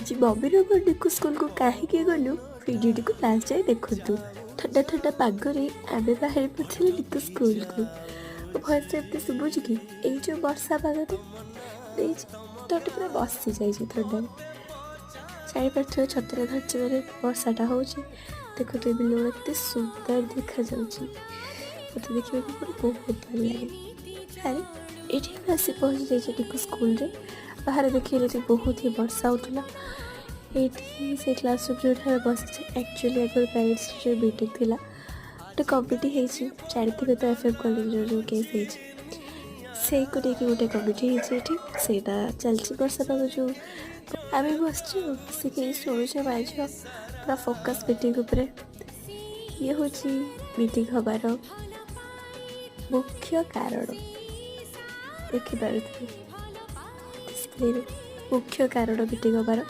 ଆଜି ମମିର ମୋର ନିକୁ ସ୍କୁଲକୁ କାହିଁକି ଗଲୁ, ଭିଡ଼ିଓଟିକୁ ଲାଷ୍ଟ ଯାଏ ଦେଖନ୍ତୁ। ଥଣ୍ଡା ଥଣ୍ଡା ପାଗରେ ଆମେ ବାହାରି ପଡ଼ିଥିଲୁ ନିକୁ ସ୍କୁଲକୁ। ମୋ ଭଏସ୍ଟା ଏମିତି ଶୁଭୁଛି କି? ଏଇ ଯେଉଁ ବର୍ଷା ପାଗଟା ଦେଇଛି, ତଣ୍ଟି ପୁରା ବସିଯାଇଛି ଥଣ୍ଡାରେ। ଜାଣିପାରୁଥିବେ, ଛତାଟା ଧରିଛି ମାନେ ବର୍ଷାଟା ହେଉଛି। ଦେଖନ୍ତୁ, ଏ ବିଲ ଗୁଡ଼ା କେତେ ସୁନ୍ଦର ଦେଖାଯାଉଛି। ମୋତେ ଦେଖିବାକୁ ପୁରା ବହୁତ ଭଲ ଲାଗେ। ଆରେ, ଏଇଠି ଆମେ ଆସି ପହଞ୍ଚି ଯାଇଛୁ ନିକୁ ସ୍କୁଲରେ। ବାହାରେ ଦେଖିଲେ ଯେ ବହୁତ ହି ବର୍ଷା ହେଉଥିଲା। ଏଇଠି ସେ କ୍ଲାସରୁମ୍ ଯେଉଁଠି ଆମେ ବସିଛେ, ଆକ୍ଚୁଆଲି ଆଗରୁ ପ୍ୟାରେଣ୍ଟସ୍ ଟିଚର୍ ମିଟିଂ ଥିଲା। ଗୋଟେ କମିଟି ହେଇଛି। ଜାଣିଥିବେ ତ, ଏଫ୍ ଏମ୍ କଲେଜର ଯେଉଁ କେସ୍ ହେଇଛି, ସେଇକୁ ନେଇକି ଗୋଟେ କମିଟି ହେଇଛି ଏଠି। ସେଇଟା ଚାଲିଛି। ବର୍ଷା ପାଗ ଯେଉଁ, ଆମେ ବସିଛୁ, ବସିକି ଶୁଣୁଛେ ମା ଝିଅ ପୁରା ଫୋକସ୍ ମିଟିଂ ଉପରେ। ଇଏ ହେଉଛି ମିଟିଂ ହେବାର ମୁଖ୍ୟ କାରଣ। ଦେଖିପାରୁଥିବେ ଡିସପ୍ଲେରେ ମୁଖ୍ୟ କାରଣ ମିଟିଂ ହେବାର।